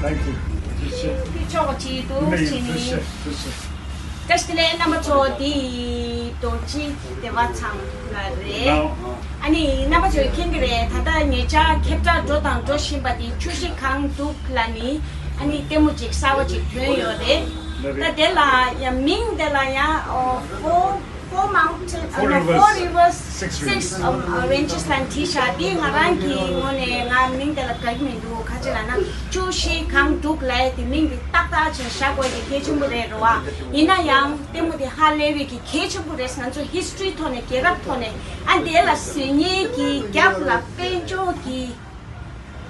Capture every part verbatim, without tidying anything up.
Thank you. ཐུགས་རྗེ་ཆེ། ཐུགས་རྗེ་ཆེ། ཐུགས་རྗེ་ཆེ། ཐུགས་རྗེ་ཆེ། བཀྲ་ཤིས་བདེ་ལེགས། རྣམ་པ་ཚོ། འདི་རྡོ་རྗེ་བདེ་བ་ཚང་ལགས་རེད། ཨ་ནི་རྣམ་པ་ཚོས་མཁྱེན་གྱི་རེད། ད་ལྟ་ཉེ་ཆར་ཁེབས་དྲག་འགྲོ་དང་འགྲོ་བཞིན་པ་དེ་ཆུ་བཞི་གངས་འདུག་ལ་ནི་ཨ་ནི་ལྟད་མོ་ཅིག་གསར་བ་ཅིག་ཐོན་ཡོད་རེད། ད་དེ་ལ་ཡང་མིང་དེ་ལ་ཡང་ཨོ། Four Four Mountain, Four uh, no, Rivers, Four Rivers, Six Six Ranges. um, uh, Ranges ལ་བྲིས་ཤག་འདི་ང་རང་གི་ངོས་ནས་ང་མིང་དེ་ལ་དགའ་གི་མི་འདུག་ག་ཅི་ལབ་ན་ཆུ་བཞི་གངས་འདུག་ལབ་ཡས་དེ་མིང་དེ་ཏག་ཏག་ཅིག་བཞག་དགོས་དེ་གལ་ཆེན་པོ་རེད་རོ། ཨ་ཡིན་ན་ཡང་ལྟད་མོ་དེ་ཧ་ལས་པའི་གི་གལ་ཆེན་པོ་རེད། ང་ཚོ་ཧི་སི་ཊོ་རི་ཐོག་ནས་རྒྱལ་རབས་ཐོག་ནས་ཨ་འདི་ལ་བཟོ་མཁན་གྱི་རྒྱབ་ལ་དཔལ་འབྱོར་གྱི་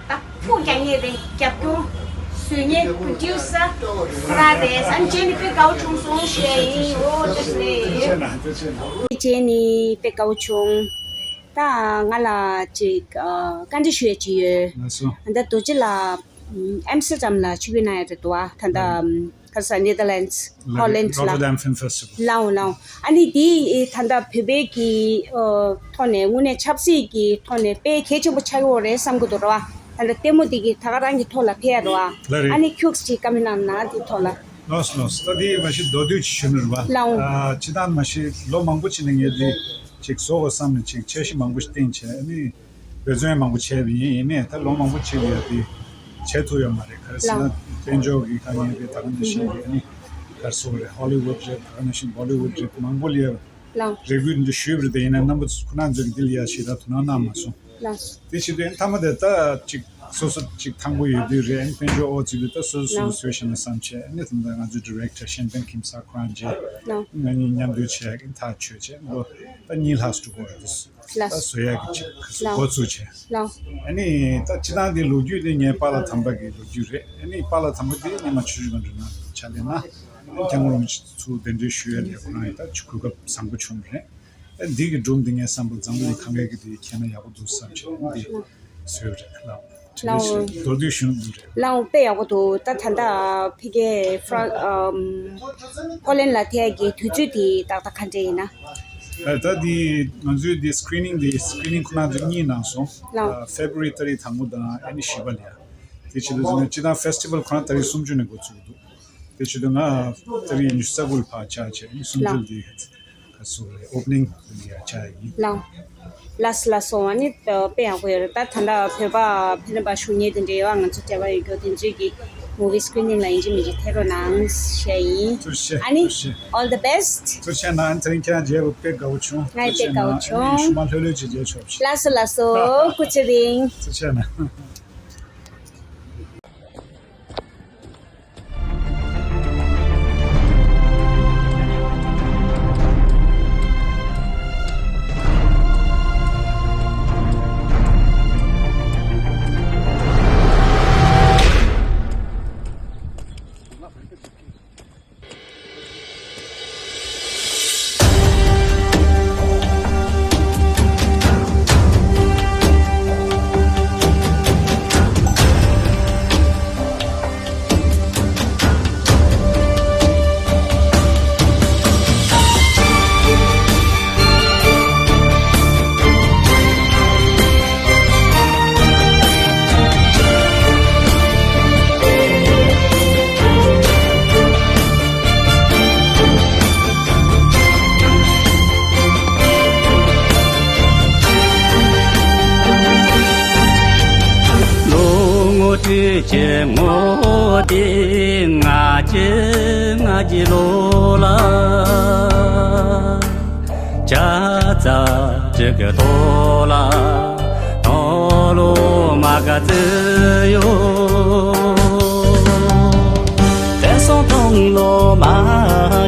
ད་ཕུགས་རྒྱག་མཁན་རེད། རྒྱབ་སྐྱོར་བཟོ་མཁན་པྲོ་ཌིའུ་སར་ཁོ་རང་རེད། ཨ་ནི་རྗེས་ནས་དཔེ་དགའ་བོ་བྱུང་སོང་ཞུ་ཡ་ཡིན། འོ་བཀྲ་ཤིས་བདེ་ལེགས། རྗེས་ནས་དཔེ་དགའ་བོ་བྱུང་། ད་ང་ལ་ཅིག་ཨ་བཀའ་འདྲི་ཞུ་ཡ་ཅིག་ཡོད། ལགས་སོ། ད་རྡོ་རྗེ་ལགས་ཨམ་སི་ཊར་ཌམ་ལ་ཆིབས་བསྒྱུར་གནང་ཡ་རེད་འདུག་བ། ད་ལྟ་ཨམ་ག་རེ་ཟེར། ནེ་དར་ལེན་ཌི་ཧོ་ལན་ཌི་ལ། Rotterdam Film Festival. ལའོ་ལའོ། ཨ་ནི་དེ་ད་ལྟ་བོད་པའི་གི་ཨ་ཐོག་ནས་དངོས་གནས་ཆབ་སྲིད་ཀྱི་ཐོག་ནས་དཔེ་གལ་ཆེན་པོ་ཆགས་ཡོད་རེད་བསམ་གྱི་འདུག་ར་བ། ད་ལྟ་ལྟད་མོ་དེ་གི་ད་ག་རང་གི་ཐོག་ལ་ཕེབས་ཡ་རེད་བ། ལགས་རེད། ཨ་ནི་ཁྱུག་ཅིག་བཀའ་མོལ་གནང་ན་དེའི་ཐོག་ལ། ལགས་སོ་ལགས་སོ། ད་དེ་མ་གཞི་མདོར་བསྡུས་ཅིག་ཞུ་ན་རེད་བ། ལའོ། ཨ་སྤྱིར་བཏང་མ་གཞི་ལོ་མང་པོ་ཅིག་ནས་ངས་དེ་ཅིག་བཟོ་དགོས་བསམ་ནས་ཅིག་འཆར་གཞི་མང་པོ་ཞིག་བཏིང་བྱས། ཨ་ནི་འབད་བརྩོན་ཡང་མང་པོ་བྱས་པ་ཡིན། ཡིན་ནའི་ད་ལོ་མང་པོ་ཅིག་ལ་ཡ་དེ་བྱེད་ཐུབ་ཡོད་མ་རེད། ག་རེ་ཟེར་ན་ལགས། དཔལ་འབྱོར་གྱི་དཀའ་ངལ་རེད། ད་ག་ནང་བཞིན་གྱི་ཨ་ནི་ག་རེ་ཟེར་དགོས་རེད། ཧོ་ལི་ཝུད་རེད། ད་ག་ནང་བཞིན་བྷོ་ལི་ཝུད་རེད། མང་པོ་ལ་ཡ་ལའོ། རེ་སྐུལ་འདི་ཞུས་པ་རེད་དེ། ཡིན་ན་རྣམ་པ་ཚོ་ཁོ་རང་ཚོས་འདི་ལ་ཡ་ཞེ་དྲག་དོ་སྣང་གནང་མ་སོང་། ལགས་སོ། དེ་བྱེད་དུས་མཐའ་མ་དེ་ད་ཅིག་སོ་སོ་ཅིག་ཐང་པོ་ཡོད་དུས་རེད། ཨ་ནི་དཔལ་འབྱོར་ཨོ་ཙི་དུས་ད་སོ་སོ་སོ་ལའོ། སོ་བྱས་ན་བསམ་བྱས། ཨ་ནི་ད་ལྟ་ང་ཚོའི་ཌི་རེག་ཊར་གཤེན་བསྟན་ཁྱིམ་གསར་ཁོ་རང་མཇལ། ལའོ། ང་གཉིས་མཉམ་འདུས་བྱས་ཐག་ཆོད་བྱས། ལོ་ད་གཉིས་ལྷག་ཙམ་འགྲོ་གི་རེད། ད་ལགས། བཟོ་ཡག་གི་ཅིག་ལའོ། འགོ་བཙུགས་བྱས། ལའོ། ཨ་ནི་ད་སྤྱིར་བཏང་དེ་ལོ་རྒྱུས་དེ་ངའི་པཱ་ལགས་དམ་པ་གི་ལོ་རྒྱུས་རེད། ཨ་ནི་པཱ་ལགས་དམ་པ་དེ་སྔོན་མ་ཆུ་བཞི་སྒང་དྲུག་ནང་ཕྱག་ལས་གནང་། ཨ་ནི་སྐྱབས་མགོན་རིན་པོ་ཆེ་ཚུར་གདན་འདྲེན་ཞུ་ཡ་ལ་ཁོ་རང་ཡང་ད་ཅིག་གོ་སྐབས་བཟང་པོ་བྱུང་བ་རེད། ཨ་འདི་གི་སྒྲུང་འདི་ངས་བསམ་པ་འཛམ་བུ་གླིང་གང་ག་གིས་དེ་མཁྱེན་ན་ཡག་པོ་འདུག་བསམ་བྱས་འདི་བཟོས་པ་རེད། ལགས། ལའོ། མདོར་བསྡུས་ཞུ་ན་འདི་རེད། ལའོ། དཔེ་ཡག་པོ་འདུག་ད་ད་ལྟ་ཕ་གིའི་ཧྥ་རན་ཨམ་ཧོ་ལན་ལ་ཐད་ཀྱི་དུས་ཚོད་དེ་ཏག་ཏག་ག་འདྲས་ཡིན་ན། ཨ་ད་འདི་ང་ཚོའི་འདི་སི་ཀི་རི་ནིང་འདི་སི་ཀི་རི་ནིང་ཁོ་ན་ཚོ་གཉིས་གནང་སོང་། ལའོ། ཨ་ཕེབ་རུ་ཝ་རི་ཏ་རིག་དང་པོ་དང་ཨ་ནི་བཞི་པ་ལ་ཡ། དེ་བྱེད་དུས་ཙམ་ནས་སྤྱིར་བཏང་ཕེ་སི་ཊི་བལ་ཁོ་ན་ཏ་རིག་སུམ་ཅུ་ནས་འགོ་བཙུགས་འདུག་དེ་བྱེད་དུས་ང་ཏ་རིག་ཉི་ཤུ་རྩ་དགུ་ལ་ཕར་བཅར་བྱས། ཨ་ནི་སུམ་ཅུ་ལ་ལའོ། འདི་ག་སུ་རེད། ཨོ་པ་ནིང་ལ་ཡ་བཅར་ཡིན། ལའོ། ལགས་སོ་ལགས་སོ། ཨ་ནི་དཔེ་ཡག་པོ་ཡོད་རེད། ད་ད་ལྟ་བོད་པ་ཕེབས་ནས་ཕར་བཞུགས་མཁན་དེ་འདྲ་ཡོད་པ། ང་ཚོ་འབྲེལ་བ་ཡོད་རྒྱུ་དེ་ཚོས་ཀྱི་མུ་ཝི་སི་ཀི་རི་ནིང་ལ་ཡིན་གཅིག་མིན་གཅིག་ཕེབས་རོགས་གནང་ཞུ་ཡ་ཡིན། ཐུགས་རྗེ་ཆེ། ཨ་ནི་ཐུགས་རྗེ་ཆེ། All the best. ཐུགས་རྗེ་ཆེ་གནང་། ཨ་ནི་དེ་རིང་ཁྱེད་རང་མཇལ་བ་དཔེ་དགའ་བོ་བྱུང་། ང་ཡི་དཔེ་དགའ་བོ་བྱུང་། ཨ་ནི་ཤུལ་མ་ལྷོད་ལྷོད་ཅིག་མཇལ་ཆོག་པ་ཞིག་ལགས་སོ་ལགས་སོ། སྐུ་ཚེ་རིང་། ཐུགས་རྗེ་ཆེ་གནང་། ལོ་ངོ་སྤྲོད་ཀྱི་ངོ་དེ་ང་ཅི་ང་ཅི་ལོ་ལ། ཅ་ཙ་ཅི་གི་ཐོ་ལ། ཐོ་ལོ་མ་ག་ཙི་ཡོ། དེ་སོང་ཐོང་ལོ་མ་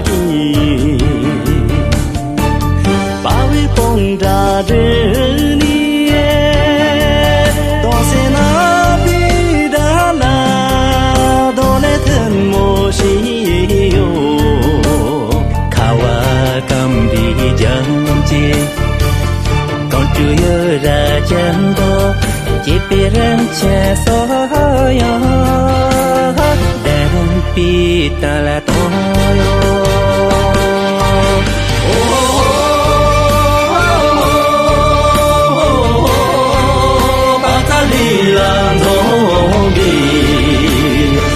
གི། པ་བི་པོང་འདྲ་འདྲ་ནི། དོང་སེ་ན་པི་ད་ལ། དོ་ལེ་ཐུན་མོ་ཤི་ཡོ། ཁ་བ་ཀམ་བི་ཇང་ཅེ། གང་ཅུ་ཡོད་ར་ཅན་དོ། ཅེ་པེ་རན་ཆེ་སོ་ཡོ། དན་པི་ཏ་ལ་དོ་ཡོ། པ་ཏ་ལི་ལ་འཛོམས་པའི།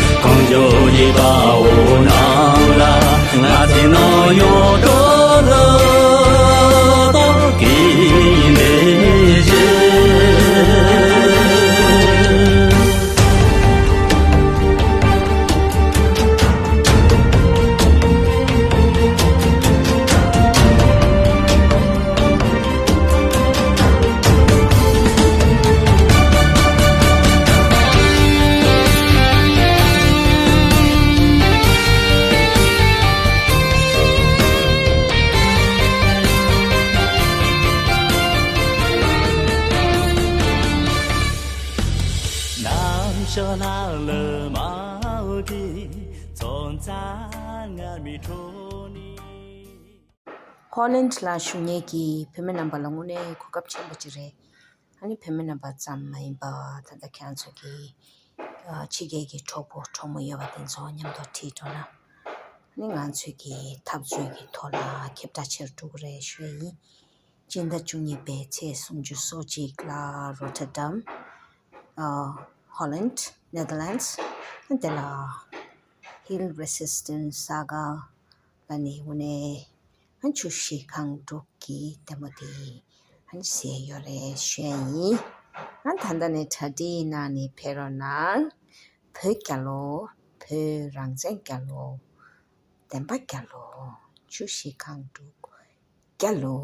ཧོ་ལན་ལ་བཞུགས་མཁན་གྱི་བོད་མི་རྣམ་པ་ལ་དངོས་གནས་གོ་སྐབས་ཆེན་པོ་ཅིག་རེད། ཨ་ནི་བོད་མི་རྣམ་པ་ཙམ་མ་ཡིན་པ་ད་ལྟ་ཁྱེད་རང་ཚོ་གི་ཨ་ཕྱི་རྒྱལ་གྱི་གྲོགས་པོ་གྲོགས་མོ་ཡོད་པ་དེ་ཚོ་མཉམ་དུ་ཁྲིད་འགྲོ་ན། ཨ་ནི་ང་ཚོས་ཀྱི་འཐབ་རྩོད་ཀྱི་ཐོག་ལ་ཁྱབ་བསྒྲགས་ཆེ་རུ་འགྲོ་གི་རེད་ཞུ་ཡ་ཡིན། སྤྱི་ཟླ་བཅུ་གཉིས་པའི་ཚེས་སུམ་ཅུ་སོ་གཅིག་ལ་Rotterdam, ཨ་Holland, Netherlands, དེ་ལ་Hill Resistance Saga ལ་ནི་དངོས་གནས་ཨ་ཆུ་བཞི་སྒང་དྲུག་གི་ལྡེ་མོ་དེ་ཨ་ནི་གཟིགས་ཡོད་རེད་ཞུ་ཡ་ཡིན། ཨ་ད་ལྟ་ནས་གྲ་སྒྲིག་གནང་ནས་ཕེབས་རོགས་གནང་། བོད་རྒྱལ་ལོ། བོད་རང་བཙན་རྒྱལ་ལོ། བདེན་པ་རྒྱལ་ལོ། ཆུ་བཞི་སྒང་དྲུག་རྒྱལ་ལོ།